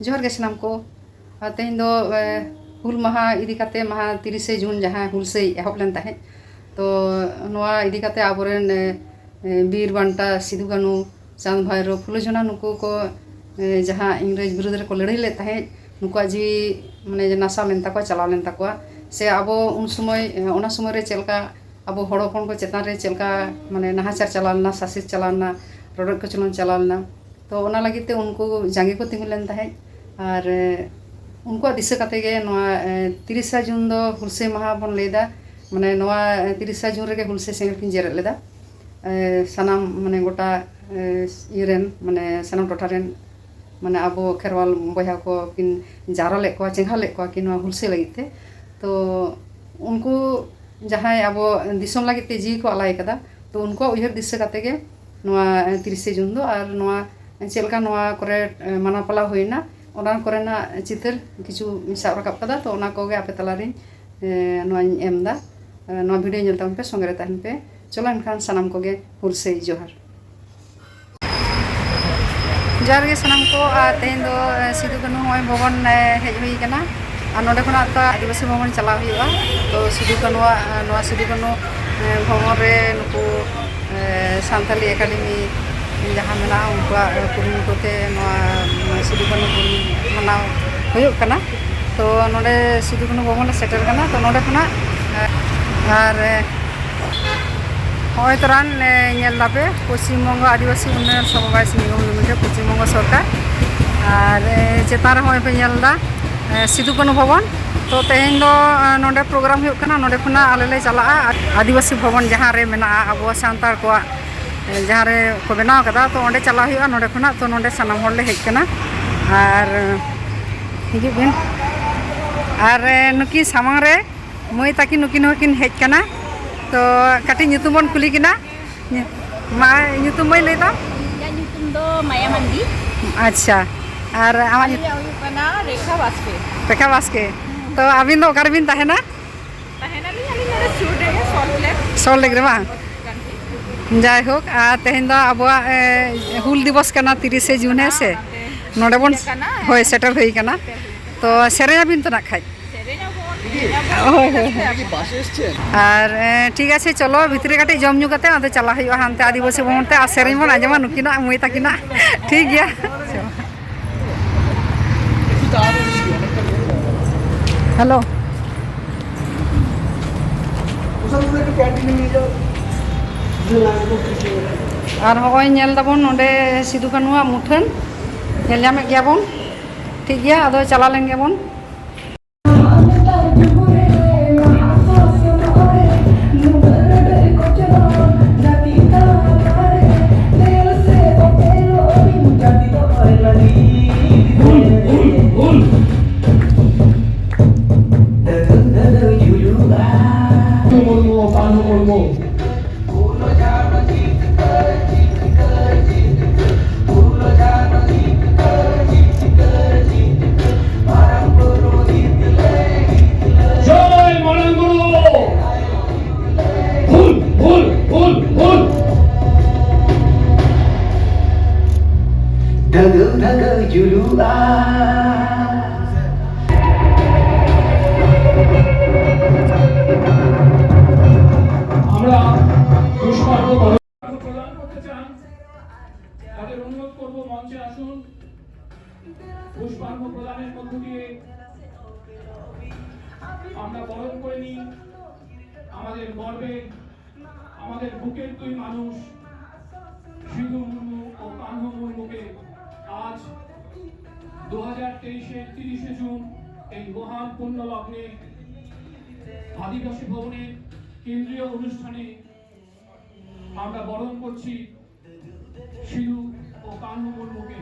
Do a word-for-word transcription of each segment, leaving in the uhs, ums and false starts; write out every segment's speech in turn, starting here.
ᱡᱚᱦᱟᱨ ᱜᱮ ᱥᱟᱱᱟᱢ ᱠᱚ᱾ ᱟᱨ ᱛᱮᱦᱮᱧ ᱫᱚ ᱮ, ᱦᱩᱞ ᱢᱟᱦᱟ ᱤᱫᱤ ᱠᱟᱛᱮ, ᱢᱟᱦᱟ ᱛᱤᱨᱤᱥᱮ ᱡᱩᱱ ᱡᱟᱦᱟᱸ ᱦᱩᱞᱥᱟᱹᱭ ᱮᱦᱚᱵ ᱞᱮᱱ ᱛᱟᱦᱮᱸᱫ, ᱛᱚ ᱱᱚᱣᱟ ᱤᱫᱤ ᱠᱟᱛᱮ ᱟᱵᱚᱨᱮᱱ ᱮ, ᱮ, ᱵᱤᱨ ᱵᱟᱱᱴᱟ ᱥᱤᱫᱩ ᱠᱟᱹᱱᱩ, ᱪᱟᱸᱫᱽ ᱵᱷᱟᱭᱨᱳ, ᱯᱷᱩᱞᱳ ᱡᱷᱟᱱᱚ, ᱱᱩᱠᱩ ᱠᱚ ᱮ, ᱡᱟᱦᱟᱸ ᱤᱝᱨᱮᱡᱽ ᱵᱤᱨᱩᱫᱽ ᱨᱮᱠᱚ ᱞᱟᱹᱲᱦᱟᱹᱭ ᱞᱮᱫ ᱛᱟᱦᱮᱸᱫ, ᱱᱩᱠᱩᱣᱟᱜ ᱡᱤᱣᱤ ᱢᱟᱱᱮ ᱱᱟᱥᱟᱣ ᱞᱮᱱ ᱛᱟᱠᱚᱣᱟ, ᱪᱟᱞᱟᱣ ᱞᱮᱱ ᱛᱟᱠᱚᱣᱟ, ᱥᱮ ᱟᱵᱚ ᱩᱱ ᱥᱚᱢᱚᱭ ᱮ, ᱚᱱᱟ ᱥᱚᱢᱚᱭ ᱨᱮ ᱪᱮᱫ ᱞᱮᱠᱟ ᱟᱵᱚ ᱦᱚᱲ ᱦᱚᱯᱚᱱ ᱠᱚ ᱪᱮᱛᱟᱱ ᱨᱮ ᱪᱮᱫ ᱞᱮᱠᱟ ᱢᱟᱱᱮ ᱱᱟᱦᱟᱪᱟᱨ ᱪᱟᱞᱟᱣ ᱞᱮᱱᱟ, ᱥᱟᱥᱮᱛ ᱪᱟᱞᱟᱣ ᱞᱮᱱᱟ, ᱨᱚᱰᱚᱡ ᱠᱚᱪᱞᱚᱱ ᱪᱟᱞᱟᱣ ᱞᱮᱱᱟ᱾ ᱛᱚ ᱚᱱᱟ ᱞᱟᱹᱜᱤᱫ ᱛᱮ ᱩᱱᱠᱩ ᱡᱟᱸᱜᱮ ᱠᱚ ᱛᱤᱸᱜᱩ ᱞᱮᱱ ᱛᱟᱦᱮᱸᱫ᱾ ᱟᱨ ᱮ, ᱩᱱᱠᱩᱣᱟᱜ ᱫᱤᱥᱟᱹ ᱠᱟᱛᱮ ᱜᱮ ᱱᱚᱣᱟ ᱮ, ᱛᱤᱨᱤᱥᱟ ᱡᱩᱱ ᱫᱚ ᱦᱩᱞᱥᱟᱹᱭ ᱢᱟᱦᱟ ᱵᱚᱱ ᱞᱟᱹᱭᱫᱟ᱾ ᱢᱟᱱᱮ ᱱᱚᱣᱟ ᱮ, ᱛᱤᱨᱤᱥᱟ ᱡᱩᱱ ᱨᱮᱜᱮ ᱦᱩᱞᱥᱟᱹᱭ ᱥᱮᱸᱜᱮᱞ ᱠᱤᱱ ᱡᱮᱨᱮᱫ ᱞᱮᱫᱟ᱾ ᱮ, ᱥᱟᱱᱟᱢ ᱢᱟᱱᱮ ᱜᱚᱴᱟ ᱮ, ᱤᱭᱟᱹ ᱨᱮᱱ, ᱢᱟᱱᱮ ᱥᱟᱱᱟᱢ ᱴᱚᱴᱷᱟ ᱨᱮᱱ, ᱢᱟᱱᱮ ᱟᱵᱚ ᱠᱷᱮᱨᱣᱟᱞ ᱵᱚᱭᱦᱟ ᱠᱚ ᱠᱤᱱ ᱡᱟᱣᱨᱟ ᱞᱮᱫ ᱠᱚᱣᱟ, ᱪᱮᱸᱜᱷᱟᱣ ᱞᱮᱫ ᱠᱚᱣᱟ ᱠᱤᱱ ᱱᱚᱣᱟ ᱦᱩᱞᱥᱟᱹᱭ ᱞᱟᱹᱜᱤᱫ ᱛᱮ᱾ ᱛᱚ ᱩᱱᱠᱩ ᱡᱟᱦᱟᱸᱭ ᱟᱵᱚ ᱫᱤᱥᱚᱢ ᱞᱟᱹᱜᱤᱫ ᱛᱮ ᱡᱤᱣᱤ ᱠᱚ ᱟᱞᱟᱭ ᱠᱟᱫᱟ, ᱛᱚ ᱩᱱᱠᱩᱣᱟᱜ ᱩᱭᱦᱟᱹᱨ ᱫᱤᱥᱟᱹ ᱠᱟᱛᱮ ᱜᱮ ᱱᱚᱣᱟ ᱛᱤᱨᱤᱥᱮ ᱡᱩᱱ ᱫᱚ, ᱟᱨ ᱱᱚᱣᱟ ᱪᱮᱫ ᱞᱮᱠᱟ ᱱᱚᱣᱟ ᱠᱚᱨᱮ ᱢᱟᱱᱟᱣ ᱯᱟᱞᱟᱣ ᱦᱩᱭᱱᱟ, ᱚᱱᱟ ᱠᱚᱨᱮᱱᱟᱜ ᱪᱤᱛᱟᱹᱨ ᱠᱤᱪᱷᱩ ᱥᱟᱵ ᱨᱟᱠᱟᱵ ᱠᱟᱫᱟ᱾ ᱛᱚ ᱚᱱᱟ ᱠᱚᱜᱮ ᱟᱯᱮ ᱛᱟᱞᱟᱨᱤᱧ ᱮ, ᱱᱚᱣᱟᱧ ᱮᱢ ᱮᱫᱟ᱾ ᱮ, ᱱᱚᱣᱟ ᱵᱷᱤᱰᱤᱭᱳ ᱧᱮᱞ ᱛᱟᱵᱚᱱ ᱯᱮ, ᱥᱚᱸᱜᱮ ᱨᱮ ᱛᱟᱦᱮᱱ ᱯᱮ᱾ ᱪᱚᱞᱚ ᱮᱱᱠᱷᱟᱱ ᱥᱟᱱᱟᱢ ᱠᱚᱜᱮ ᱦᱩᱞᱥᱟᱹᱭ ᱡᱚᱦᱟᱨ᱾ ᱡᱚᱦᱟᱨ ᱜᱮ ᱥᱟᱱᱟᱢ ᱠᱚ᱾ ᱟᱨ ᱛᱮᱦᱮᱧ ᱫᱚ ᱮ, ᱥᱤᱫᱩ ᱠᱟᱹᱱᱦᱩ ᱱᱚᱜᱼᱚᱭ ᱵᱷᱚᱵᱚᱱ ᱮ, ᱦᱮᱡ ᱦᱩᱭ ᱠᱟᱱᱟ᱾ ᱟᱨ ᱱᱚᱸᱰᱮ ᱠᱷᱚᱱᱟᱜ ᱛᱚ ᱟᱹᱫᱤᱵᱟᱹᱥᱤ ᱵᱷᱚᱵᱚᱱ ᱪᱟᱞᱟᱣ ᱦᱩᱭᱩᱜᱼᱟ᱾ ᱛᱚ ᱥᱤᱫᱩ ᱠᱟᱹᱱᱦᱩᱣᱟᱜ ᱮ, ᱱᱚᱣᱟ ᱥᱤᱫᱩ ᱠᱟᱹᱱᱦᱩ ᱮ, ᱵᱷᱚᱵᱚᱱ ᱨᱮ ᱱᱩᱠᱩ ᱮ, ᱥᱟᱱᱛᱟᱞᱤ ᱮᱠᱟᱰᱮᱢᱤ ᱡᱟᱦᱟᱸ ᱢᱮᱱᱟᱜᱼᱟ, ᱩᱱᱠᱩᱣᱟᱜ ᱮ, ᱠᱩᱨᱩᱢᱩᱴᱩ ᱛᱮ ᱱᱚᱣᱟ ᱮ, ᱥᱤᱫᱩ ᱠᱟᱹᱱᱦᱩ ᱦᱩᱞ ᱢᱟᱱᱟᱣ ᱦᱩᱭᱩᱜ ᱠᱟᱱᱟ᱾ ᱛᱚ ᱱᱚᱸᱰᱮ ᱥᱤᱫᱩ ᱠᱟᱹᱱᱦᱩ ᱵᱷᱚᱵᱚᱱ ᱞᱮ ᱥᱮᱴᱮᱨ ᱠᱟᱱᱟ᱾ ᱛᱚ ᱱᱚᱸᱰᱮ ᱠᱷᱚᱱᱟᱜ ᱮ, ᱟᱨ ᱮ, ᱦᱚᱸᱜᱼᱚᱭ ᱛᱚᱨᱟᱱ ᱮ, ᱧᱮᱞ ᱫᱟᱯᱮ ᱯᱚᱥᱪᱤᱢ ᱵᱚᱝᱜᱚ ᱟᱹᱫᱤᱵᱟᱹᱥᱤ ᱩᱱᱱᱚᱭᱚᱱ ᱥᱚᱢᱚᱵᱟᱭ ᱱᱤᱜᱚᱢ ᱞᱤᱢᱤᱴᱮᱰ, ᱯᱚᱥᱪᱤᱢ ᱵᱚᱝᱜᱚ ᱥᱚᱨᱠᱟᱨ᱾ ᱟᱨ ᱮ, ᱪᱮᱛᱟᱱ ᱨᱮ ᱦᱚᱸᱜᱼᱚᱭ ᱯᱮ ᱧᱮᱞ ᱮᱫᱟ ᱮ, ᱥᱤᱫᱩ ᱠᱟᱹᱱᱦᱩ ᱵᱷᱚᱵᱚᱱ᱾ ᱛᱚ ᱛᱮᱦᱮᱧ ᱫᱚ ᱮ, ᱱᱚᱸᱰᱮ ᱯᱨᱳᱜᱨᱟᱢ ᱦᱩᱭᱩᱜ ᱠᱟᱱᱟ, ᱱᱚᱸᱰᱮ ᱠᱷᱚᱱᱟᱜ ᱟᱞᱮ ᱞᱮ ᱪᱟᱞᱟᱜᱼᱟ ᱟᱹᱫᱤᱵᱟᱹᱥᱤ ᱵᱷᱚᱵᱚᱱ ᱡᱟᱦᱟᱸ ᱨᱮ ᱢᱮᱱᱟᱜᱼᱟ, ᱟᱵᱚ ᱥᱟᱱᱛᱟᱲ ᱠᱚᱣᱟᱜ ᱮ, ᱡᱟᱦᱟᱸ ᱨᱮ ᱠᱚ ᱵᱮᱱᱟᱣ ᱠᱟᱫᱟ᱾ ᱛᱚ ᱚᱸᱰᱮ ᱪᱟᱞᱟᱜ ᱦᱩᱭᱩᱜᱼᱟ᱾ ᱱᱚᱸᱰᱮ ᱠᱷᱚᱱᱟᱜ ᱛᱚ ᱱᱚᱸᱰᱮ ᱥᱟᱱᱟᱢ ᱦᱚᱲ ᱞᱮ ᱦᱮᱡ ᱠᱟᱱᱟ᱾ ᱟᱨ ᱮ, ᱦᱤᱡᱩᱜ ᱵᱤᱱ᱾ ᱟᱨ ᱮ, ᱱᱩᱠᱤᱱ ᱥᱟᱢᱟᱝ ᱨᱮ ᱢᱟᱹᱭ ᱛᱟᱹᱠᱤᱱ, ᱱᱩᱠᱤᱱ ᱦᱚᱸᱠᱤᱱ ᱦᱮᱡ ᱠᱟᱱᱟ᱾ ᱛᱚ ᱠᱟᱹᱴᱤᱡ ᱧᱩᱛᱩᱢ ᱵᱚᱱ ᱠᱩᱞᱤ ᱠᱤᱱᱟ᱾ ᱢᱟ, ᱧᱩᱛᱩᱢ ᱢᱟᱹᱭ ᱞᱟᱹᱭ ᱛᱟᱢ᱾ ᱤᱧᱟᱹᱜ ᱧᱩᱛᱩᱢ ᱫᱚ ᱢᱟᱭᱟ ᱢᱟᱱᱰᱤ᱾ ᱟᱪᱪᱷᱟ, ᱟᱨ ᱟᱢᱟᱜ ᱧᱩᱛᱩᱢ? ᱟᱹᱞᱤᱧᱟᱜ ᱦᱩᱭᱩᱜ ᱠᱟᱱᱟ ᱨᱮᱠᱷᱟ ᱵᱟᱥᱠᱮ᱾ ᱨᱮᱠᱷᱟ ᱵᱟᱥᱠᱮ᱾ ᱛᱚ ᱟᱹᱵᱤᱱ ᱫᱚ ᱚᱠᱟ ᱨᱮᱵᱤᱱ ᱛᱟᱦᱮᱱᱟ? ᱛᱟᱦᱮᱱᱟᱞᱤᱧ ᱟᱹᱞᱤᱧ ᱱᱚᱰᱮ ᱥᱩᱨ ᱨᱮᱜᱮ, ᱥᱚᱞᱴ ᱞᱮᱠ᱾ ᱥᱚᱞᱴ ᱞᱮᱠ ᱨᱮ ᱵᱟᱝ? ᱡᱟᱭᱦᱳᱠ, ᱟᱨ ᱛᱮᱦᱮᱧ ᱫᱚ ᱟᱵᱚᱣᱟᱜ ᱮ, ᱦᱩᱞ ᱫᱤᱵᱚᱥ ᱠᱟᱱᱟ, ᱛᱤᱨᱤᱥᱮ ᱡᱩᱱ, ᱦᱮᱸ ᱥᱮ? ᱚᱱᱟᱛᱮ ᱱᱚᱰᱮ ᱵᱚᱱ ᱠᱟᱱᱟ᱾ ᱦᱳᱭ, ᱥᱮᱴᱮᱨ ᱦᱩᱭ ᱠᱟᱱᱟ᱾ ᱛᱚ ᱥᱮᱨᱮᱧ ᱟᱵᱤᱱ ᱛᱚ ᱱᱟᱜ ᱠᱷᱟᱡ᱾ ᱥᱮᱨᱮᱧ ᱟᱵᱚᱱ, ᱮᱱᱮᱡ ᱟᱵᱚᱱ᱾ ᱦᱳᱭ, ᱦᱳᱭ᱾ ᱟᱨ ᱮ, ᱴᱷᱤᱠ ᱟᱪᱷᱮ, ᱪᱚᱞᱚ ᱵᱷᱤᱛᱨᱤ ᱨᱮ ᱠᱟᱹᱴᱤᱡ ᱡᱚᱢ ᱧᱩ ᱠᱟᱛᱮ ᱟᱫᱚ ᱪᱟᱞᱟᱜ ᱦᱩᱭᱩᱜᱼᱟ ᱦᱟᱱᱛᱮ ᱟᱹᱫᱤᱵᱟᱹᱥᱤ ᱵᱷᱚᱵᱚᱱ ᱛᱮ, ᱟᱨ ᱥᱮᱨᱮᱧ ᱵᱚᱱ ᱟᱸᱡᱚᱢᱟ ᱱᱩᱠᱤᱱᱟᱜ ᱢᱟᱹᱭ ᱛᱟᱹᱠᱤᱱᱟᱜ᱾ ᱴᱷᱤᱠ ᱜᱮᱭᱟ᱾ ᱦᱮᱞᱳ᱾ ᱟᱨ ᱦᱚᱸᱜᱼᱚᱭ ᱧᱮᱞ ᱫᱟᱵᱚᱱ ᱱᱚᱰᱮ ᱥᱤᱫᱩ ᱠᱟᱹᱱᱩᱣᱟᱜ ᱢᱩᱴᱷᱟᱹᱱ ᱧᱮᱞ ᱧᱟᱢᱮᱫ ᱜᱮᱭᱟ ᱵᱚᱱ᱾ ᱴᱷᱤᱠ ᱜᱮᱭᱟ, ᱟᱫᱚ ᱪᱟᱞᱟᱣ ᱞᱮᱱ ᱜᱮᱵᱚᱱ᱾ ᱡᱚᱭ ᱢᱟᱨᱟᱝ ᱵᱩᱨᱩ! ᱦᱩᱞ, ᱦᱩᱞ, ᱦᱩᱞ, ᱦᱩᱞ! ᱫᱷᱟᱹᱜᱟᱹᱣ ᱫᱷᱟᱹᱜᱟᱹᱣ ᱡᱩᱞᱩᱜᱼᱟ᱾ আমরা পুষ্পার্ঘ প্রদান করতে চান, তাদের অনুরোধ করব মঞ্চে আসুন। পুষ্পার্ঘ প্রদানের মধ্য দিয়ে আমরা বরণ করে নিই আমাদের গর্বের, আমাদের বুকের দুই মানুষ সিধু মুর্মু ও কানহু মুর্মুকে। আজ দু হাজার তেইশের তিরিশে জুন এই মহান পুণ্য লগ্নে আদিবাসী ভবনের কেন্দ্রীয় অনুষ্ঠানে আমরা বরণ করছি সিধু ও কানহু মুর্মুকে।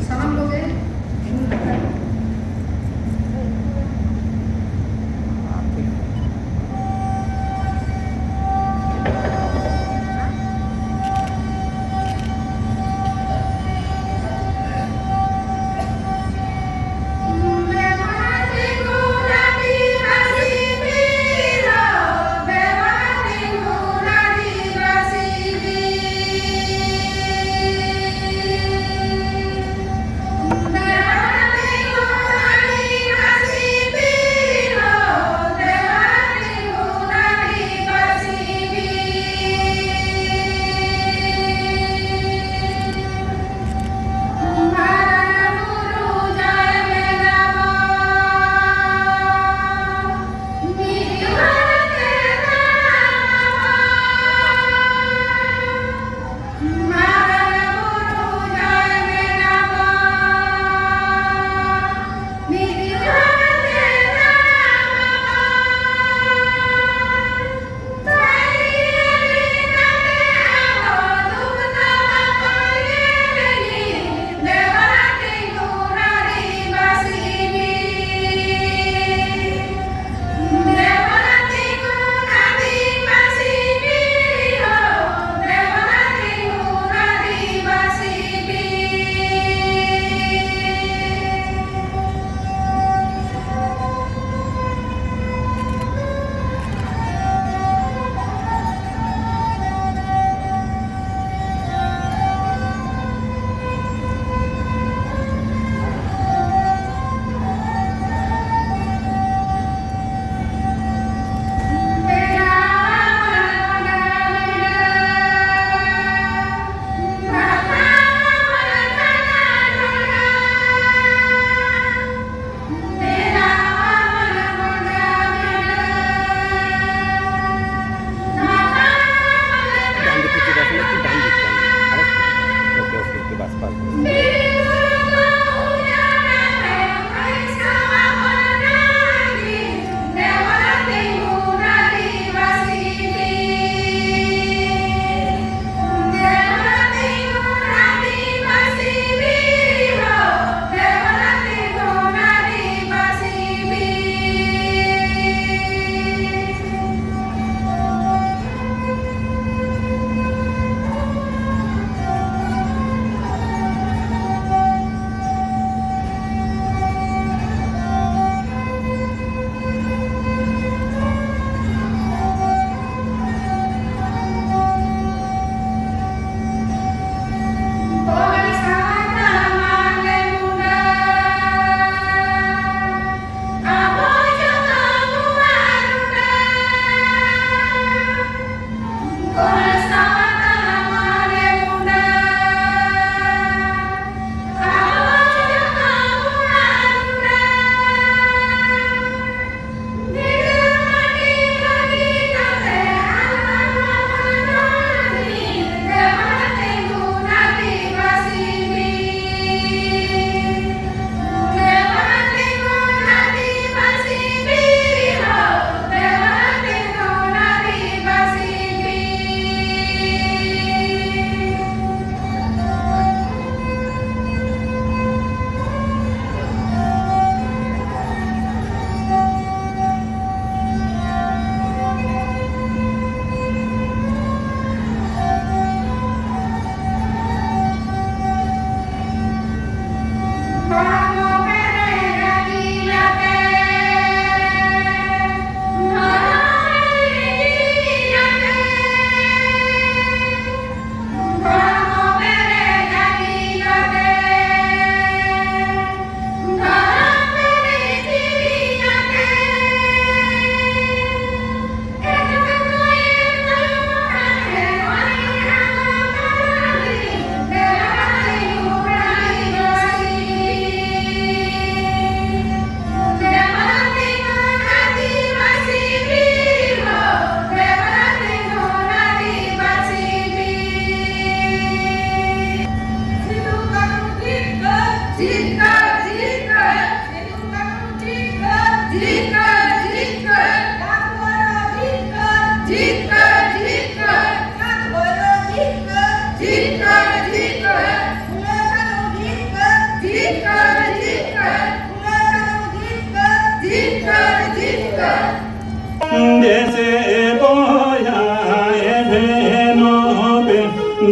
ᱥᱟᱱᱟᱢ ᱠᱚᱜᱮ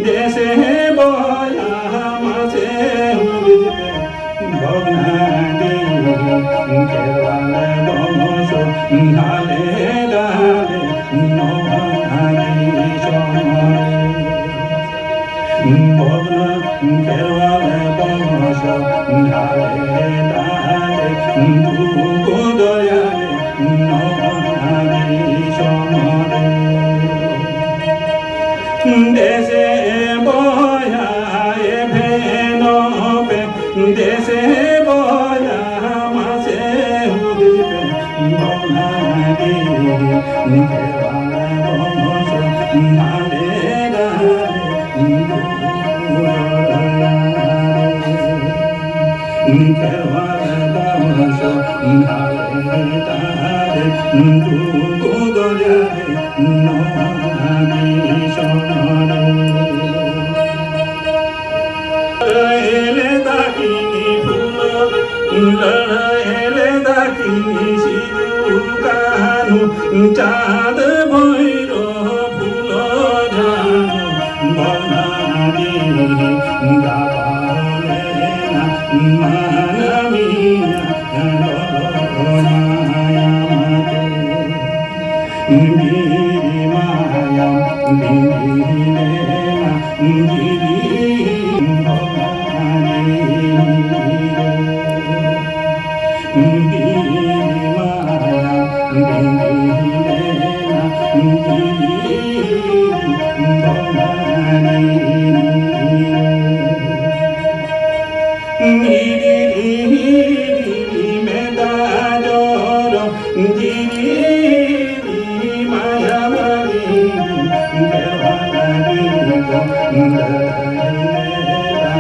ᱫᱮᱥᱮ ᱵᱚᱭᱦᱟ ᱢᱟᱥᱮ ᱦᱩᱫᱤᱥ ᱯᱮ, ᱵᱷᱚᱜᱽᱱᱟᱰᱤ ᱠᱷᱮᱨᱣᱟᱞ ᱵᱚᱝᱥᱚ ᱦᱟᱞᱮ ᱰᱟᱞᱮ ᱱᱚᱣᱟ ᱫᱤᱥᱚᱢ ᱨᱮ᱾ ᱵᱷᱚᱜᱽᱱᱟ ᱠᱷᱮᱨᱣᱟᱞ ᱵᱚᱝᱥᱚ ᱦᱟᱞᱮ ᱰᱟᱞᱮ ᱫᱩᱠᱷ ᱫᱚᱭᱟᱞᱮ ᱱᱚᱣᱟ ᱫᱤᱥᱚᱢ ᱨᱮ᱾ ᱫᱮᱥᱮ ᱵᱚᱭᱦᱟ ᱮᱵᱷᱮᱱᱚᱜ ᱯᱮ, ᱫᱮᱥᱮ ᱵᱚᱭᱦᱟ ᱢᱟᱥᱮ ᱦᱩᱫᱤᱥ ᱯᱮ, ᱵᱷᱚᱜᱽᱱᱟᱰᱤ ᱠᱷᱮᱨᱣᱟᱞ ᱵᱚᱝᱥᱚ ᱦᱟᱞᱮ ᱰᱟᱞᱮ ᱫᱩᱠᱷ ᱫᱚᱭᱟᱞᱮ᱾ ᱠᱷᱮᱨᱣᱟᱞ ᱵᱚᱝᱥᱚ ᱦᱟᱞᱮ ᱰᱟᱞᱮ ᱫᱩᱠᱷ ᱫᱚᱭᱟᱞᱮ ᱱᱚᱣᱟ ᱫᱤᱥᱚᱢ ᱨᱮ᱾ ᱞᱟᱹᱲᱦᱟᱹᱭ ᱞᱮᱫᱟ ᱠᱤᱱ ᱯᱷᱩᱞᱳ, ᱞᱟᱹᱲᱦᱟᱹᱭ ᱞᱮᱫᱟ ᱠᱤᱱ ᱥᱤᱫᱩ ᱠᱟᱹᱱᱦᱩ, ᱪᱟᱸᱫ ᱵᱷᱳᱭᱨᱳ ᱯᱷᱩᱞᱳ ᱡᱷᱟᱱᱳ, ᱵᱷᱚᱜᱽᱱᱟᱰᱤ ᱜᱟᱵᱟᱣ ᱞᱮᱱᱟ ᱢᱟᱹᱱᱢᱤᱭᱟᱜ ᱞᱚᱞᱚ ᱢᱟᱭᱟᱢ ᱛᱮ᱾ ᱵᱤᱨ ᱢᱟᱭᱟᱢ ᱞᱤᱸᱜᱤ ᱞᱮᱱᱟ ᱡᱤᱣᱤ ᱵᱷᱚᱜᱽᱱᱟᱰᱤ ᱨᱮ᱾ ᱵᱤᱨ ᱢᱟᱭᱟᱢ ᱞᱤᱸᱜᱤ ᱞᱮᱱᱟ ᱡᱤᱣᱤ ᱵᱷᱚᱜᱽᱱᱟᱰᱤ ᱨᱮ᱾ ᱦᱤᱰᱤᱨ ᱦᱤᱰᱤᱨ ᱢᱮᱫ ᱫᱟᱜ ᱡᱚᱨᱚ, ᱡᱤᱣᱤ ᱢᱟᱭᱟᱢ ᱞᱤᱸᱜᱤ, ᱠᱷᱮᱨᱣᱟᱞ ᱵᱤᱨ ᱠᱚ ᱞᱟᱹᱲᱦᱟᱹᱭ ᱞᱮᱫᱟ,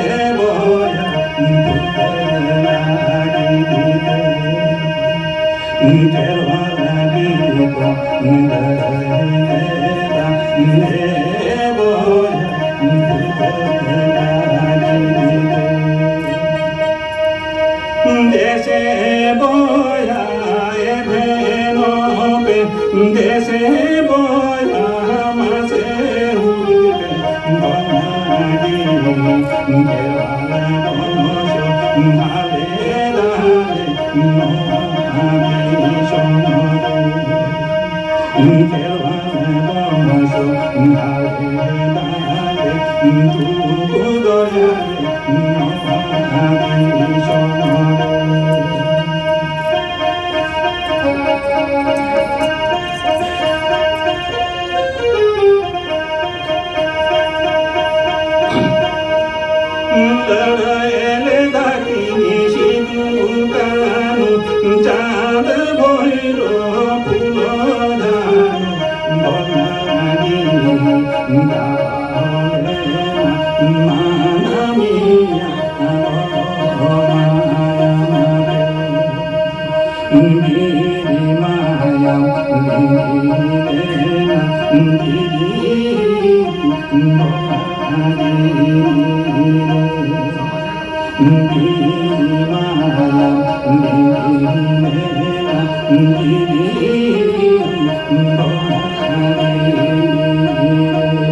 ᱮ ᱵᱚᱭᱦᱟ, ᱯᱷᱩᱨᱜᱟᱹᱞ ᱞᱟᱹᱜᱤᱫ ᱛᱮ᱾ ᱠᱷᱮᱨᱣᱟᱞ ᱵᱤᱨ ᱠᱚ ᱞᱟᱹᱲᱦᱟᱹᱭ ᱞᱮᱫᱟ, ᱮ ᱵᱚᱭᱦᱟ, ᱯᱷᱩᱨᱜᱟᱹᱞ ᱞᱟᱹᱜᱤᱫ ᱛᱮ᱾ ᱫᱮᱥᱮ ᱵᱚᱭᱦᱟ ᱮᱵᱷᱮᱱᱚᱜ ᱯᱮ, ᱫᱮᱥᱮ ᱵᱚᱭᱦᱟ ᱢᱟᱥᱮ ᱦᱩᱫᱤᱥ ᱞᱟᱹᱲᱦᱟᱹᱭ ᱞᱮᱫᱟ ᱠᱤᱱ ᱥᱤᱫᱩ ᱠᱟᱹᱱᱦᱩ, ᱪᱟᱸᱫ ᱵᱷᱳᱭᱨᱳᱵ ᱯᱷᱩᱞᱳ ᱡᱷᱟᱱᱳ, ᱵᱚᱱᱟ ᱡᱤᱣᱤ ᱜᱟᱵᱟᱣ ᱞᱮᱱᱟ ᱢᱟᱹᱱᱢᱤᱭᱟᱜ ᱢᱟᱭᱟᱢ ᱨᱮ᱾ ᱵᱤᱨ ᱢᱟᱭᱟᱢ ᱞᱤᱸᱜᱤ ᱞᱮᱱᱟ ᱫᱷᱤᱨᱤ ᱵᱚᱱᱟ ᱡᱤᱣᱤ ᱨᱮ᱾ ᱵᱤᱨ ᱢᱟᱭᱟᱢ ᱞᱤᱸᱜᱤ ᱞᱮᱱᱟ ᱫᱷᱤᱨᱤ ᱵᱚᱱᱟ ᱡᱤᱣᱤ ᱨᱮ᱾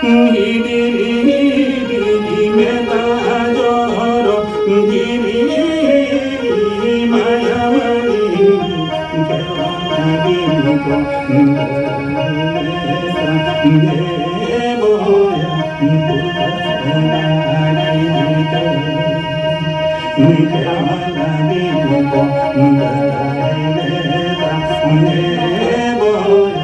ᱦᱤᱰᱤᱨ ᱦᱤᱰᱤᱨ ᱢᱮᱫ ᱫᱟᱜ ᱡᱚᱨᱚ, ᱫᱷᱤᱨᱤ ᱢᱟᱭᱟᱢ ᱞᱤᱸᱜᱤ ᱠᱮᱣᱟ ᱫᱤᱱ ᱠᱚ ᱫᱮ ᱵᱚᱭᱟ ᱠᱩᱞ ᱠᱟᱥᱟ ᱱᱟᱜᱤ ᱛᱮ᱾ ᱠᱮᱣᱟ ᱫᱤᱱ ᱠᱚ ᱫᱮ ᱵᱚᱭᱟ